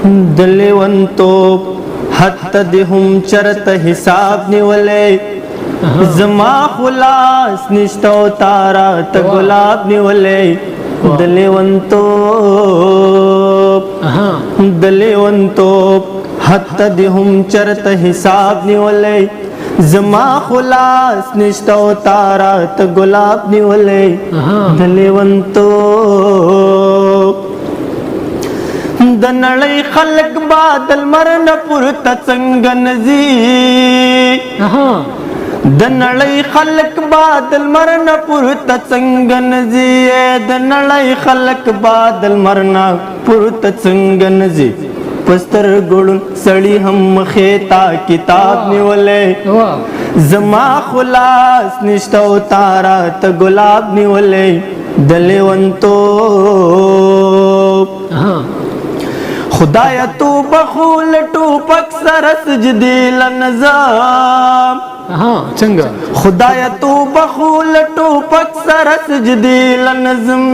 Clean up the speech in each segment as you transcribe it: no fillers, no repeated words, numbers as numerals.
د لیونتوب حتی د هم چرته حساب نیولې، زما خلاص نشته او تارا ته ګلاب نیولې. د لیونتوب، د لیونتوب حتی د هم چرته حساب نیولې، زما خلاص نشته او تارا ته ګلاب نیولې. د لیونتوب، د نړۍ خلق بادل مرنه پورته څنګه نزي؟ د نړۍ خلق بادل مرنه پورته څنګه نزي؟ د نړۍ خلق بادل مرنه پورته څنګه نزي؟ پستر ګړن سړی هم مخې تا کتاب نیولې، زما خلاص نشته او تارا ته ګلاب نیولې. د لیونتوب، خدای تو بخول ټوپک سره سجدي لنظام. څنګه؟ خدای تو بخول ټوپک سره سجدي لنظم،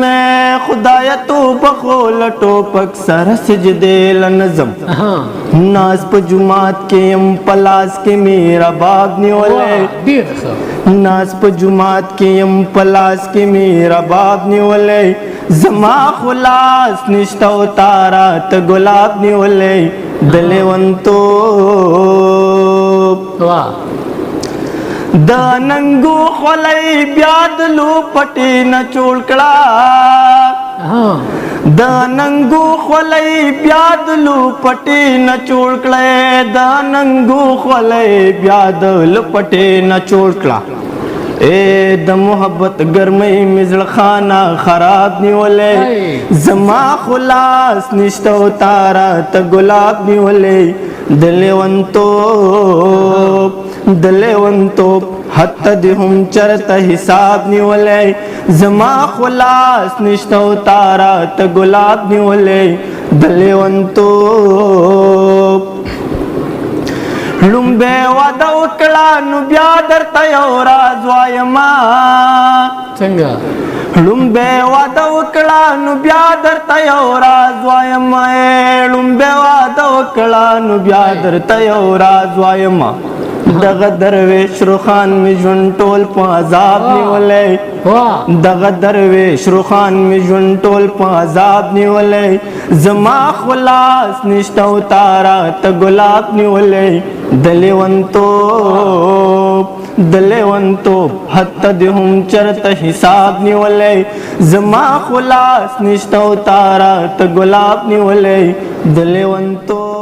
خدای تو بخول ټوپک سره سجدي لنظم. ناس په جمعات کې يم، پلاس کې میرا باب نیولې. ډیر ښه. ناس په جمعات کې يم، پلاس کې میرا باب نیولې، زما خلاص نشته او تارا ته ګلاب نیولې. د لیونتوب، واه. د ننګو خولۍ بیا د لوپټې نه چوړ کړه. د ننګو خولۍ بیا د لوپټې نه چوړ کړه. د ننګو خولۍ بیا د لوپټې نه چوړ کړه. اے د محبت ګرمۍ مې زړه خانه خراب نیولې، زما خلاص نشته او تارا ته ګلاب نیولې. د لیونتوب، د لیونتوب حتی د هم چرته حساب نیولې، زما خلاص نشته او تارا ته ګلاب نیولې. د لیونتوب، لومبه وعده وکړه نو بیا درته یو راز وایم. څنګه؟ لومبه وعده وکړه نو بیا درته یو راز وایم، لومبه وعده وکړه نو بیا درته یو راز وایم. دغه درویش روخان می ژوند ټول په عذاب نیولې. دغه درویش روخان می ژوند ټول په عذاب نیولې، زما خلاص نشته او تارا ته ګلاب نیولې. د لیونتوب، د لیونتوب حتی د هم چرته حساب نیولې، زما خلاص نشته او تارا ته ګلاب نیولې. د لیونتوب.